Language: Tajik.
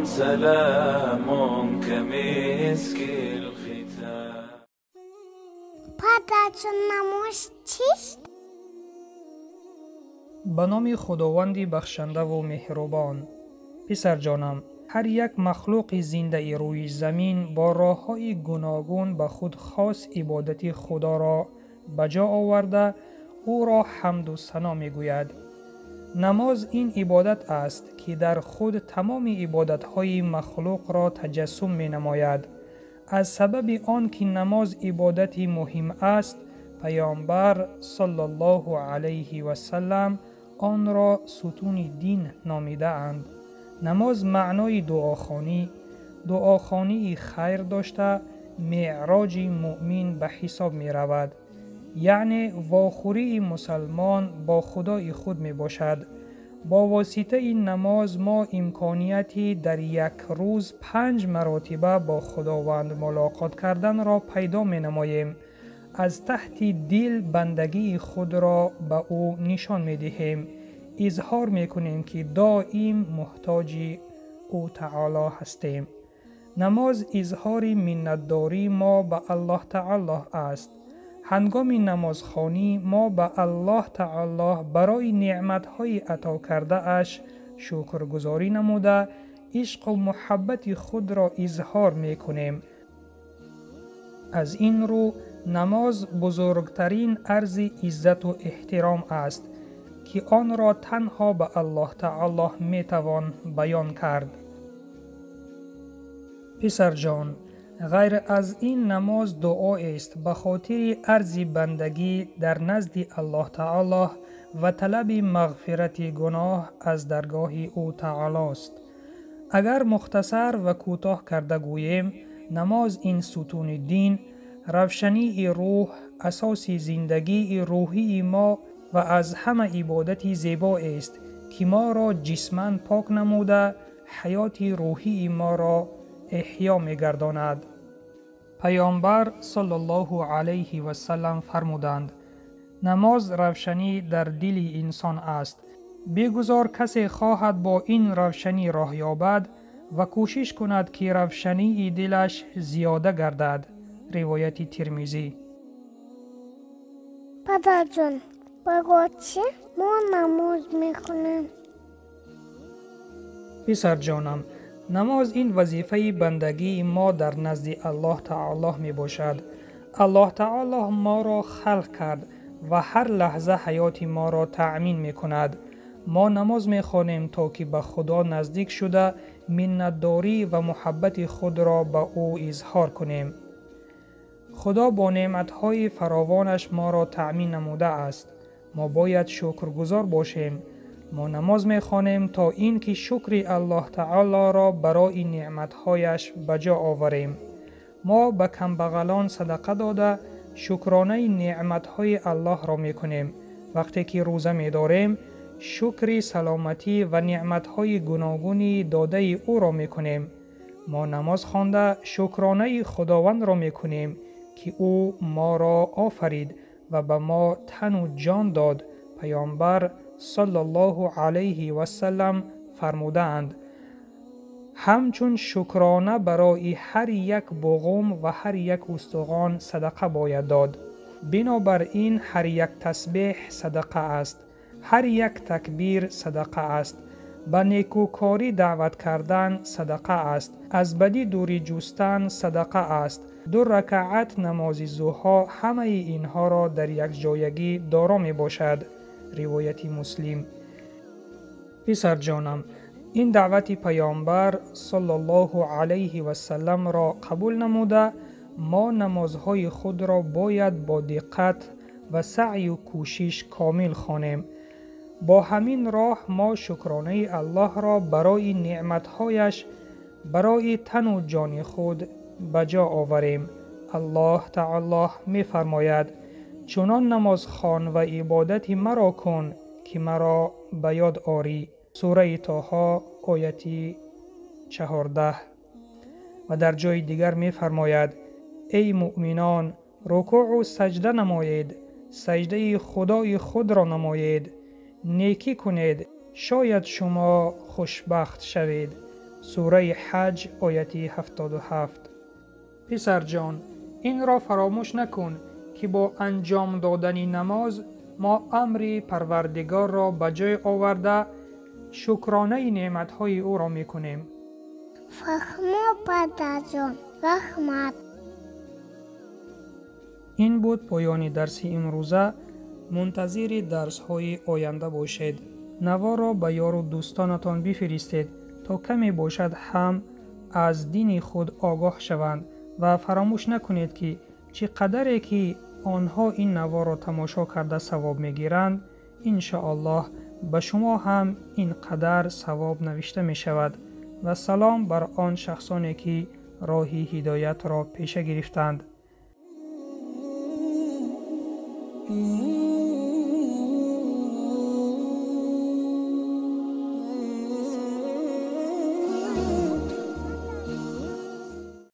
سلام كمسك الختام. падарҷон, намоз чист? Ба номи Худованди бахшандаву меҳрубон. Писарҷонам, ҳар як махлуқи зиндаи рӯи замин бо роҳҳои гуногун ба худ хос ибодати Худоро ба ҷо оварда, ӯро ҳамду сано мегӯяд. Намоз ин ибодат аст, ки дар худ тамоми ибодатҳои махлуқро таҷассум менамояд. Аз сабаби он ки намоз ибодати муҳим аст, Паёмбар саллаллоҳу алайҳи васаллам онро сутуни дин номидаанд. Намоз маънои дуохонӣ, дуохонии хайр дошта, меъроҷи муъмин ба ҳисоб меравад, яъне вохӯрии мусалмон бо Худои худ мебошад. Бо воситаи намоз мо имконияти дар як рӯз 5 маротиба бо Худованд мулоқот карданро пайдо менамоем. Аз таҳти дил бандагии худро ба ӯ нишон медиҳем, изҳор мекунем, ки доим муҳтоҷи ӯ таоло ҳастем. Намоз изҳори миннатдории мо ба Аллоҳ таоло аст. Ҳангоми намозхонӣ мо ба Аллоҳ таоло барои неъматҳои ато кардааш шукргузорӣ намуда, ишқу муҳаббати худро изҳор мекунем. Аз ин рӯ намоз бузургтарин арзи иззату эҳтиром аст, ки онро танҳо ба Аллоҳ таоло метавон баён кард. Писарҷон, ғайр аз ин намоз дуоест ба хотири арзи бандагӣ дар назди Аллоҳ таоло ва талаби мағфирати гуноҳ аз даргоҳи ӯ таолост. Агар мухтасар ва кӯтоҳ карда гӯем, намоз ин сутуни дин, равшании рӯҳ, асоси зиндагии рӯҳии мо ва аз ҳама ибодати зебоест, ки моро ҷисман пок намуда, ҳаёти рӯҳии моро эҳё мегардонад. Паёмбар саллаллоҳу алайҳи васаллам фармуданд: намоз равшанӣ дар дили инсон аст. Бигузор касе хоҳад бо ин равшанӣ роҳ ёбад ва кӯшиш кунад, ки равшании дилаш зиёда гардад. Ривояти Тирмизӣ. Падарҷон, барои чӣ мо намоз мехонем? Писарҷонам, намоз ин вазифаи бандагии мо дар назди Аллоҳ таоло мебошад. Аллоҳ таоло моро халқ кард ва ҳар лаҳза ҳаёти моро таъмин мекунад. Мо намоз мехонем, то ки ба Худо наздик шуда, миннатдорӣ ва муҳаббати худро ба ӯ изҳор кунем. Худо бо неъматҳои фаровонаш моро таъмин намудааст. Мо бояд шукргузор бошем. Мо намоз мехонем, то ин ки шукри Аллоҳ таолоро барои неъматҳояш ба ҷо оварем. Мо ба камбағалон садақа дода, шукронаи неъматҳои Аллоҳро мекунем. Вақте ки рӯза медорем, шукри саломатӣ ва неъматҳои гуногуни додаи ӯро мекунем. Мо намоз хонда, шукронаи Худовандро мекунем, ки ӯ моро офарид ва ба мо тану ҷон дод. Паёмбар саллаллоҳу алайҳи васаллам фармудаанд: ҳамчун шукрона барои ҳар як буғум ва ҳар як устухон садақа бояд дод. Бинобар ин ҳар як тасбеҳ садақа аст, ҳар як такбир садақа аст, ба некӯкорӣ даъват кардан садақа аст, аз бадӣ дурӣ ҷустан садақа аст. 2 ракаат намози зуҳо ҳамаи инҳоро дар якҷоягӣ доро мебошад. Ривояти Муслим. Писарҷонам, ин даъвати Паёмбар саллаллоҳу алайҳи васалламро қабул намуда, мо намозҳои худро бояд бо диққат ва саъю кӯшиш комил хонем. Бо ҳамин роҳ мо шукронаи Аллоҳро барои неъматҳояш, барои тану ҷони худ ба ҷо оварем. Аллоҳ таоло мефармояд: чунон намозхон ва ибодати маро кун, ки маро ба ёд орӣ. Сураи Тоҳо, ояти 14. Ва дар ҷои дигар мефармояд: эй муъминон, рукӯъу саҷда намоед, саҷдаи Худои худро намоед, некӣ кунед, шояд шумо хушбахт шавед. Сураи Ҳаҷ, ояти 77. Писарҷон, инро фаромӯш накун, ки бо анҷом додани намоз мо амри Парвардигорро ба ҷой оварда, шукронаи неъматҳои ӯро мекунем. Фаҳмо, падарҷон, раҳмат. Ин буд поёни дарси имрӯза. Мунтазири дарсҳои оянда бошед. Наворро ба ёру дӯстонатон бифиристед, то каме бошад ҳам аз дини худ огоҳ шаванд ва фаромӯш накунед, ки чӣ қадаре ки онҳо ин наворро тамошо карда савоб мегиранд, иншоаллоҳ ба шумо ҳам ин қадар савоб навишта мешавад. Ва салом бар он шахсоне, ки роҳи ҳидоятро пеша гирифтанд.